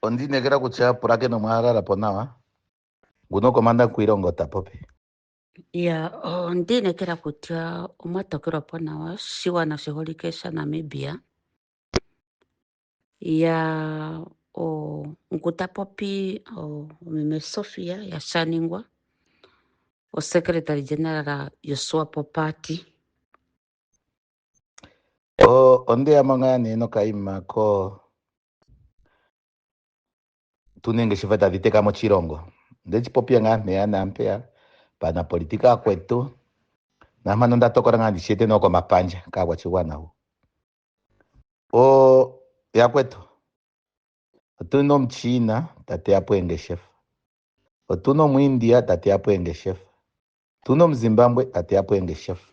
Ondi inekela kutya pulakeni omwa lala po nawa. Nguno komanda Mukwiilongo ta popi. Ya, ondi inekela kutya omwa tokelwa po nawa shigwana shiholike shaNamibia. Ya, o, ngu ta popi omeme Sophia yaShaningwa, osekretary general yoSwapo Party. Onde ya mo ngaa nee nokayima ko tuna eengeshefa tadhi teka moshilongo. Nde shi popya ngaa mpeya naampeya paanapolitika aakwetu nampano nda tokola ngaa ndi shi ete nokomapandja kaakwashigwana wo. O yakwetu otuna omuChina ta teya po eengeshefa, otuna omuIndia ta teya po eengeshefa, Otuna omuZimbambwe ta teya po eengeshefa.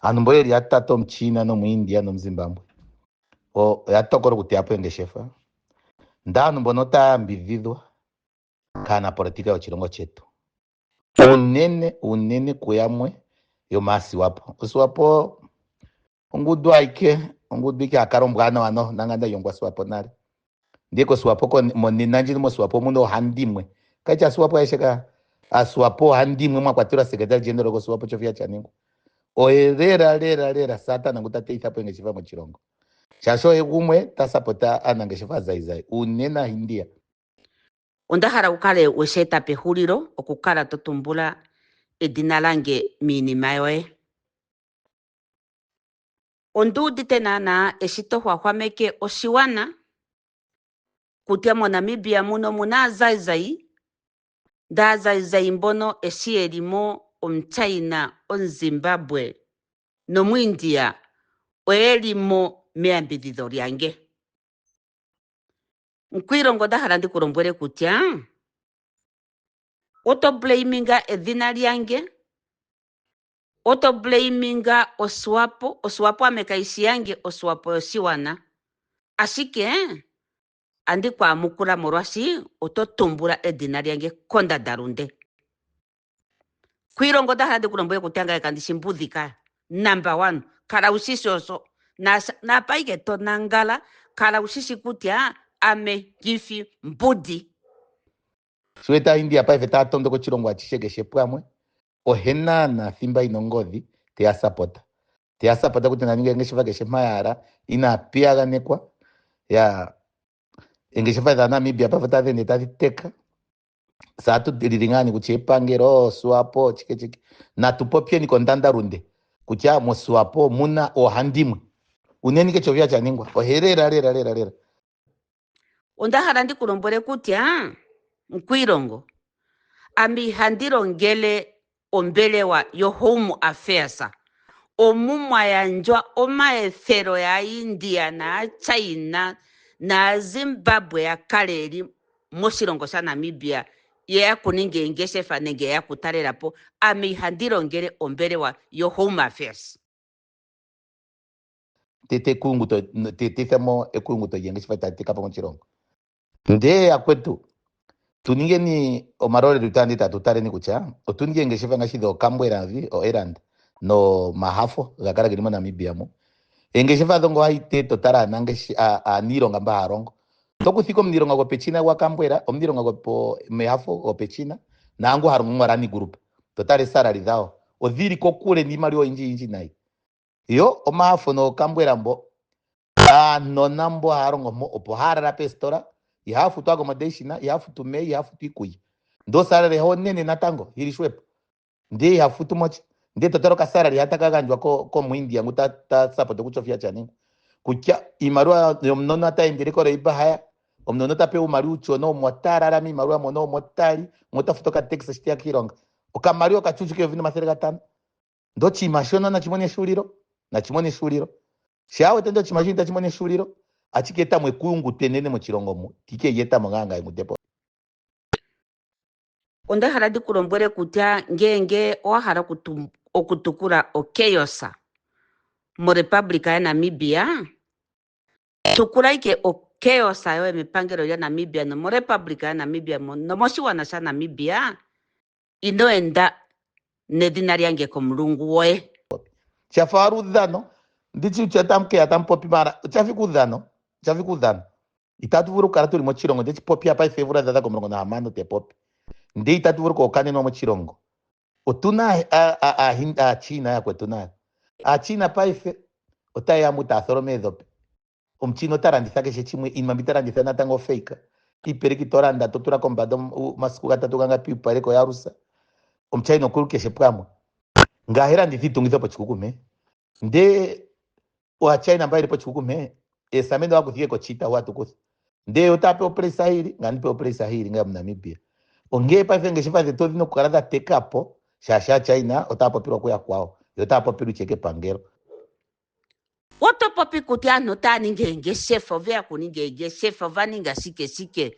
Aantu mbo yeli yatatu omuChina nomuIndia nomuZimbambwe oya tokola okuteya po eengeshefa. Ndele aantu mbono otaya yambidhidhwa kaanapolitika yoshilongo chetu. Unene unene kuyamwe yomaasiwapo. Oswapo ongundu ayike ongundu ike ya kala ombwanawa no nanga nda yongwa Swapo nale. Ndiye koSwapo monena ndjino moSwapo omuna oohandimwe. Kayishi aSwapo ayeshe ka aSwapo oohandimwe mwa kwatelwa Secretary General goSwapo Chofia Chaningwa. Oye lela lela lela Satana ngu ta teyitha po engeshefa moshilongo. Shaashi oye gumwe ta sapota aanangeshefa aazayizayi unene aaIndia. Onda hala wu kale we shi eta pehulilo okukala to tumbula edhina lange miinima yoye. Ondi udite naanaa eshi to hwahwameke oshiwana kutya moNamibia muno omuna aazayizayi, ndee aazayizayi mbono eshi yeli mo omuChina, omuZimbabwe nomuIndia oye li mo meyambidhidho lyange. Mukwiilongo onda hala ndi ku lombwele kutya oto blaminga edhina lyange Oto blaminga oSwapo, oSwapo ame kaishi yange oSwapo yoshiwana. Ashike andi ku amukula molwashi oto tumbula edina lyange kondadalunde. Kwiilongo onda hala ndi ku lombwele kutya ngaye kandi shi mbudhi ka. Number one, kala ushishi osho. Naapa ike to nangala, kala ushishi kutya ame nghifi mbudi. Sho wete aaIndia paife taya tondoka oshilongo ashihe keshe pwamwe, ohe naana thimba yina ongodhi teya sapota. Teya sapota kutya na ninge engeshefa keshe mpa ya hala, inaa piyaganekwa. Ya engeshefa dha Namibia paife otadhi ende tadhi teka. Tse ohatu lili ngaa nee kutya epangelo, Swapo, chike chike. Natu popyeni kondandalunde kutya moSwapo omuna oohandimwe. Unene ike Chovia Chaningwa ohe lela lela lela lela. Onda hala ndi ku lombwele kutya mukwiilongo, ame ihandi longele ombelewa yoHome Affairs omu mwa yandjwa omaethelo yaaIndia naaChina naaZimbabwe ya kale ye li moshilongo shaNamibia ye ya kuninga eengeshefa nenge ye ya kutalela po. Ame ihandi longele ombelewa yoHome Affairs. Tete ekuyunguto tetitha mo ekuyunguto lyengeshefa tali teka po moshilongo. Ndee yakwetu tu ningeni omalolelo itandi tatu taleni kutya otu ninge eengeshefa ngaashi dhooKambwela dhi oEland nomahafo ga kala geli moNamibia mu. Eengeshefa dho ngo hayi te to tala aaniilonga mba haya longo. To kuthika omuniilonga gopechina gwaKambwela, omuniilonga gopo mehafo gopechina naangu ha longo moRani Group. To tala esalali dhawo odhili kokule niimaliwa oyindji yindji nayi. Yo omahafo nookambwela mbo aanona mbo haya longo mo opo haya lala peesitola, ihaya futu accommodation, ihaya futu omeya, ihaya futu iikulya. Ndee osalary yawo onene natango yili shwepo. Ndee iha futu mo sha. Ndee to tala okasalary ha taka gandjwa ko komuIndia ngu ta ta support kuChofia Chaningwa. Kutya iimaliwa yomunona ota endele koLabour haya, omunona ota pewa uumaliwa uuchona omo ta lala miimaliwa mono omo ta li, omo ta futu okataxi shi teya kiilonga. Okamaliwa okachuchu ke1500. Ndee oshinima shono nashi mone ehulilo, nashi mone ehulilo. Shaa wete ndee oshinima shono itashi mono ehulilo, ohashi ka eta mo ekuyunguto enene moshilongo mu, tike li eta mo ngaa ngaye ngutepo. Onda hala ndi ku lombwele kutya ngeenge owa hala okutukula ochaos moRepublika yaNamibia, tukula ike ochaos yoye mepangelo lyaNamibia nomoRepublika yaNamibia nomoshigwana shaNamibia, Ino enda nedhina lyange komulungu gwoye. Sha fa owala uudhano, ndi tshi kutya otamu ke ya tamu popi mara osha fika uudhano, osha fika uudhano. Itatu vulu okukala tuli moshilongo nde tshipopya paife eemvula dha dha ko16 te popi nde itatu vulu okuhokanenwa moshilongo. Otuna aaChina yakwetu nayo. AaChina paife otaye ya mu taya tholoma eedhopi. Omuchina ota landitha keshe chimwe, iinima mbi ta landitha natango ofake. Iipeleki to landa to tula kombanda omasiku gatatu gangapi iipeleki oya lusa. Omuchina okuli keshe pwamwe. Ngahe landitha iitungitho pochikuku me. Nde oaChina mba yeli pochikuku me, eesamende oha kuthike kochita hu atukutha. Ndee otaya pewa opresa hili, nga ndi pewa opresa hili nga muNamibia. Onkee paife oongeshefa dhetu odhina okukala dha teka po, shaashi aaChina otaya popilwa kuyakwawo, yo otaya popilwa icheke kepangelo. Oto popi kutya aantu otaya ningi eengeshefa, ove ya kuninga eengeshefa, ova ninga shike shike.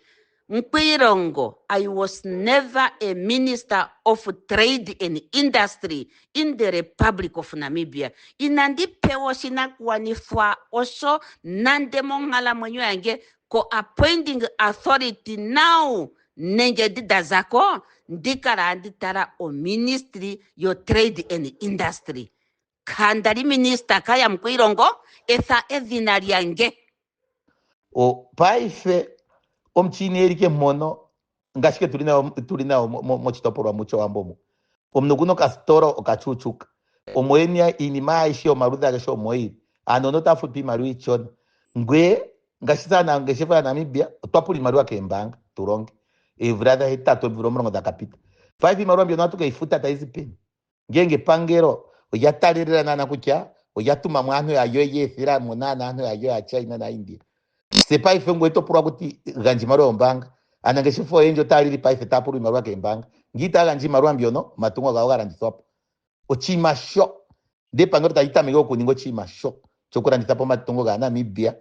Mukwiilongo, I was never a minister of trade and industry in the Republic of Namibia. Inandi pewa oshinakugwanithwa osho nande monkalamwenyo yange ko appointing authority now nenge edi da za ko ndi kala handi tala oministry yo trade and industry. Kanda li minista ka ya Mukwiilongo, etha edhina lyange. O, paife omuchina eli ke mpono ngashike tuli nayo tuli nayo mochitopolwa mu chOwambo mu. Omuntu okuna okasitoro okachuchuka. Omo yena iinima ayihe yomaludhi agehe omo yili. Aanona otaya futu iimaliwa iishona. Ngweye ngaashi tse aanangeshefa yaNamibia otwa pula iimaliwa keembaanga tu longe. Eemvula dha hetatu, eemvula 10 dha ka pita. Paife iimaliwa mbyono ohatu keyi futa tayi zi peni? Ngele epangelo olya talelela naana kutya olya tuma mo aantu yalyo ye ethela mo naana aantu yalyo yaChina naIndia. Se paife ngoye to pulwa kuti gandja iimaliwa yombaanga. Aanangeshefa oyendji otaya lili paife taya pulwa iimaliwa keembaanga. Ngele itaya gandja iimaliwa mbyono, omatungo gawo ga landithwa po. Oshinima sho ndele epangelo tali tameke okuninga oshinima sho shokulanditha po omatungo gaaNamibia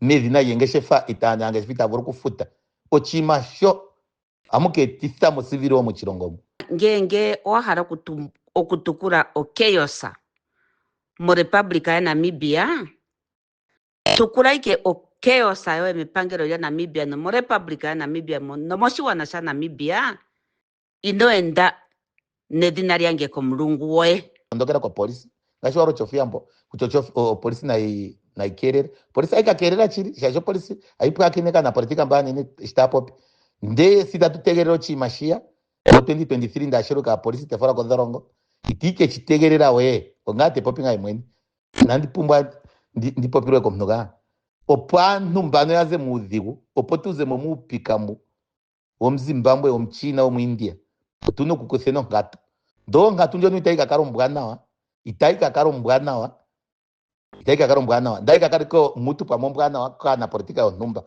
medhina lyengeshefa aanangeshefa itaya vulu okufuta. Oshinima sho Ohamu ka etitha mo civil war moshilongo mu. Ngeenge owa hala okutukula ochaos moRepublika yaNamibia, tukula ike ochaos yoye mepangelo lyaNamibia nomoRepublika yaNamibia nomoshigwana shaNamibia, ino enda nedhina lyange komulungu gwoye. Tondokela kopolisi ngaashi wa locha ofiyambo kutya opolisi nayi nayi keelele. Opolisi ayi ka keelela chili shaashi opolisi ayi pwaakine kaanapolitika mba aanene eshi taya popi. Ndee si tatu tegelele oshinima shiya mo 2023 ndaashelwe kaapolisi te falwa kodholongo itii ke shi tegelela we ongaa te popi ngaye mwene inandi pumbwa ndi popilwe komuntu kaa opo aantu mbano ya ze muudhigu opo tu ze mo muupika mbu womuZimbambwe, womuChina, womuIndia, otu na okukuthena onkatu. Ndoo onkatu ndjono itayi ka kala ombwanawa, itayi ka kala ombwanawa, itayi ka kala ombwanawa, ndayi ka kale ko mutu pamwe ombwanawa kaanapolitika yontumba.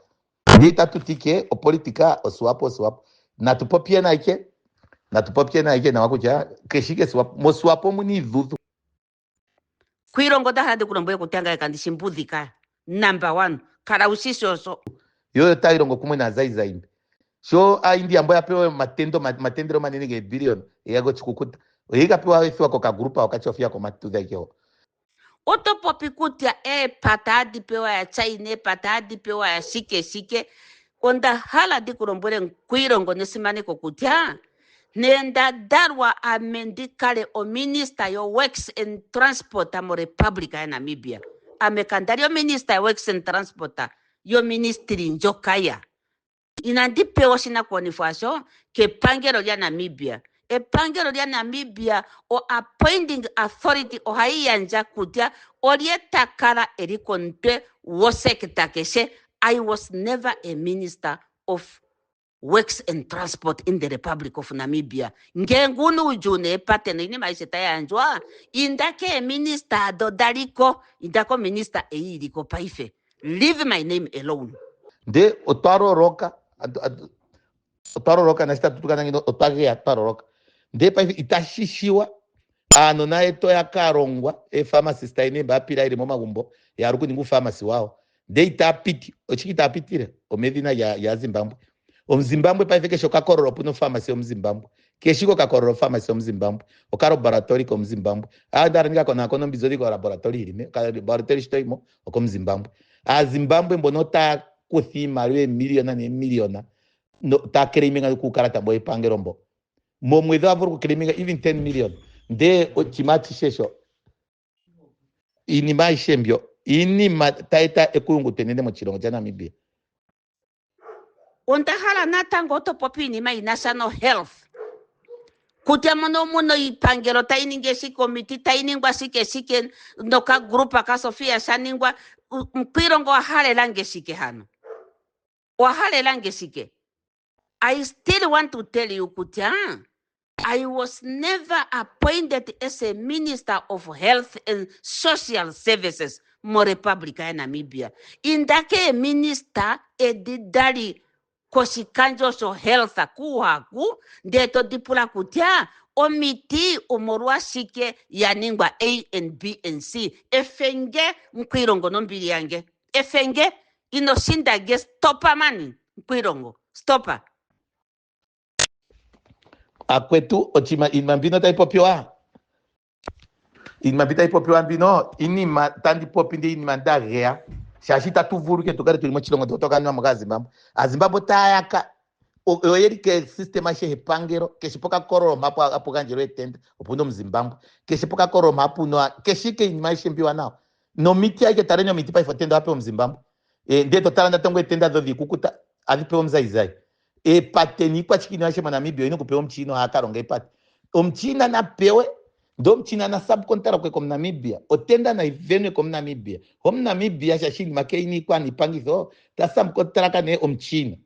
Ndee itatu ti ke opolitika oSwapo oSwapo. Natu popye naike, natu popye naike nawa kutya keshike Swapo. MoSwapo omu na iidhudhu. Kwiilongo onda hala ndi ku lombwele kutya ngaye kandi shi mbudhi ka. Number one, kala wu shi shi osho. Yo otayi longo kumwe naazayizayi mbi. Sho Aaindia mbo ya pewa omatendo, omatendelo omanene geebillion ya gochikukuta, oye ga pewa ethiwa kokagrupa hoka chofia komatudhi aike ho. Oto popi kutya eepata hadhi pewa ya China, eepata hadhi pewa ya shike shike. Onda hala ndi ku lombwele Mukwiilongo nesimaneko kutya Nghee nda dalwa ame ndi kale ominista yoWorks and Transport moRepublika yaNamibia. Ame kanda li ominista yoWorks and Transport yoministili ndjoka ya. Inandi pewa oshinakugwanithwa osho kepangelo lyaNamibia. Epangelo lyaNamibia o-appointing authority ohayi yandja kutya olye ta kala e li komutwe wosekta keshe. I was never a minister of Works and Transport in the Republic of Namibia. Ngeenge u na oudjuu neepate noinima aishe tai yandjwa, inda keeminista ado da li ko, inda kominista ei i li ko paife. Leave my name alone. Ndee otwa loloka, otwa loloka nashi tatu tukana ngeno otwa geya twa loloka. Ndee paife itashi shiwa aanona yetu oya ka longwa eepharmacist yene eembapila yeli momagumbo ya hala okuninga uupharmacy wawo ndee itaa piti. Oshike itaa pitile? Omedhina lyaZimbambwe. OmuZimbambwe paife keshe okakololo opuna opharmacy yomuZimbambwe. Keshe ike okakololo opharmacy yomuZimbambwe. Okalaboratori komuZimbambwe. Ah, nda hala ndika konaakone ombinzi odhi kolaboratori yili me. Okalaboratori shi toyi mo okomuZimbambwe. AaZimbambwe mbono otaya kutha iimaliwa eemiliyona neemiliyona no taya claiminga kuukalata mbo wepangelo mbo. Momwedhi oha vulu okuclaiminga even 10 million. Ndee oshinima ashishe sho iinima ayihe mbyo iinima tayi eta ekuyunguto enene moshilongo shaNamibia. Onda hala natango oto popi iinima yi na sha no health. Kutya mono omu na iipangelo tayi ningi shike, omiti tayi ningwa shike shike, nokagrupa kaSofia sha ningwa. Mukwiilongo owa halela nge shike hano? Owa halela nge shike? I still want to tell you kutya I was never appointed as a Minister of Health and Social Services moRepublika yaNamibia. Inda keeminista edi da li koshikandjo shohealth kuuhaku ndee to di pula kutya omiti omolwashike ya ningwa A and B and C. Efenge Mukwiilongo nombili yange. Efenge ino shinda nge stopa mani Mukwiilongo. Stopa. Akwetu ochima iinima mbino tayi popiwa iinima mbi tayi popiwa mbino iinima tandi popi ndi iinima nda geya shaashi itatu vulu ke tu kale tuli moshilongo ndee otwa kanwa mo kaaZimbabwe. Aazimbabwe otaya yaka oyeli ke system ashe yepangelo keshe pokakololo mpa hapu gandjelwa eetenda opuna omuZimbabwe keshe pokakololo mpa puna keshe ike iinima aishe mbi iwanawa nomiti aike taleni omiti paife otenda ohapewa omuZimbabwe ndee to tala natango eetenda dho dhiikukuta adhi pewa omuzaizai eepate niikwatshikini aishe moNamibia oyina okupewa omuchiina oha ka longa eepate omuchiina na pewe ndee omuchiina na subcontractwe komuNamibia otenda nayi venwe komuNamibia omuNamibia shaashi iinima keyina iikwa niipangitho ta subcontract nee omuchiina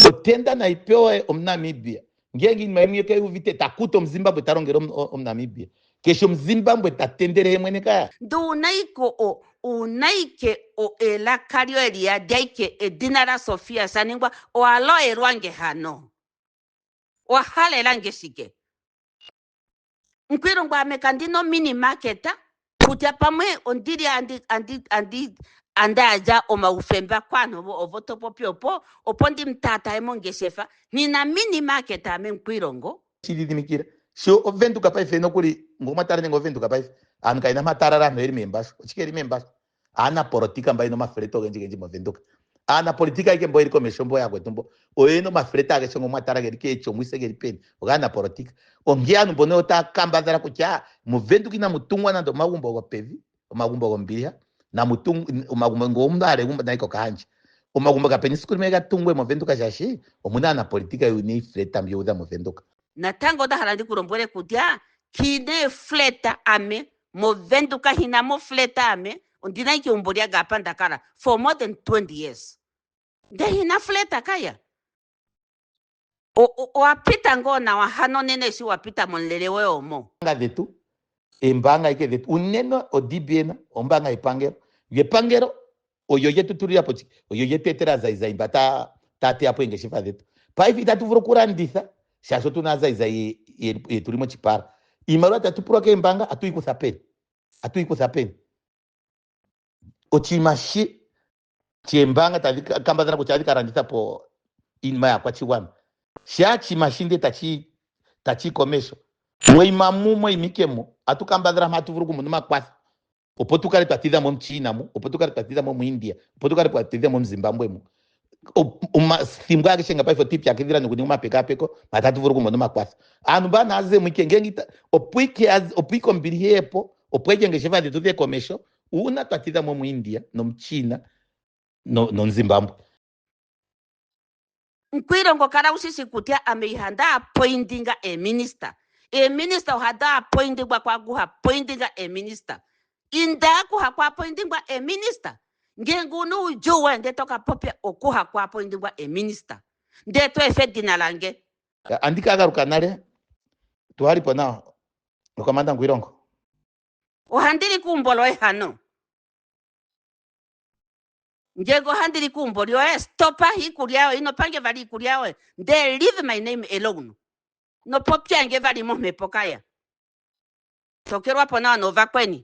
otenda nayi pewe omuNamibia ngenge iinima yimwe keyi uvite ta kuta omuZimbabwe ta longele omuNamibia keshe omuZimbabwe ta tendele ye mwene kaya. Ndee unaike o unaike o elaka lyoye li yadi aike edina laSofia Shaningwa owa loelwa nge hano? Owa halela nge shike? Mukwiilongo ame kandi na omini market kutya pamwe ondili andi andi andi andayandja omaufemba kovanhu ovo ovo to popi opo opo ndi mutaataye mongeshefa. Nghina mini market ame Mukwiilongo. Shi idhidhimikila sho ovenduka paife nokuli ngo mwa tala nenge ovenduka paife aantu kayena mpa taya lala aantu oyeli meembashu oshike yeli meembashu aanapolitika mba yena omafleta ogendji gendji movenduka aanapolitika ayike mbo yeli komesho mbo yakwetu mbo oyena omafleta ageshe ngo mwa tala geli keetjomwise geli peni ogaanapolitika onkee aantu mbono otaya kambadhala kutya movenduka inamu tungwa nande omagumbo gopevi omagumbo gombiliha namu tungwe omagumbo ngo omuntu a hala egumbo naye kOkahandja omagumbo kapena esiku limwe ga tungwe movenduka shaashi omuna aanapolitika yuuna iifleta mbi yuudha movenduka. Natango onda hala ndi ku lombwele kutya nghi na eefleta ame movenduka nghi na mo ofleta ame ondina ike eumbo lyange apa nda kala for more than 20 years ndee nghi na ofleta kaya. Owa pita ngoo nawa hano nena eshi wa pita momulele woye omo. Ombaanga dhetu, eembaanga aike dhetu, unene oDBN, ombaanga yepangelo. Yepangelo oyo ye tu tulila po shike? Oyo ye tu etela aazayizayi mba taa taa teya po eengeshefa dhetu. Paife itatu vulu okulanditha shaashi otu na aazayizayi ye tu li moshipala. Iimaliwa tatu pulwa keembaanga atu yi kutha peni? Atu yi kutha peni? Oshinima shi sheembaanga tadhi kambadhala kutya adhi ka landitha po iinima yaakwashigwana. Shaa oshinima shi ndee tashi tashi yi komeho, moima mu moima ike mo atu kambadhala mpa atu vulu okumona omakwatho opo tu kale twa tidha mo omuChina mu, opo tu kale twa tidha mo omuIndia, opo tu kale twa tidha mo omuZimbambwe mu. Omathimbo ageshe nga paife otwi ipyakidhila nokuninga omapekaapeko mpa tatu vulu okumona omakwatho. Aantu mba naa ze mo ike ngenge ita opo ike opo ike ombili yi ye po, opo ike oongeshefa dhetu dhiye komeho uuna twa tidha mo omuIndia nomuChina nomuZimbambwe. Mukwiilongo kala wu shi shi kutya ame ihanda apoindinga eeminista. Eeminista ohada apoindingwa kwaagu ha poindinga eeminista. Inda ku haku apoindingwa eeminista. Ngeenge u na oudjuu woye ndee to ka popya oku haku apoindingwa eeminista. Ndee to efa edina lange. Andi ka galuka nale. Tuhalipo nawa. Okomanda Mukwiilongo. Ohandi li keumbo loye hano. Ngeenge ohandi li keumbo lyoye, stopa iikulya yoye, ino pange vali iikulya yoye, ndee leave my name alone. No popyange vali momhepo kaya. Tokelwapo nawa novakweni.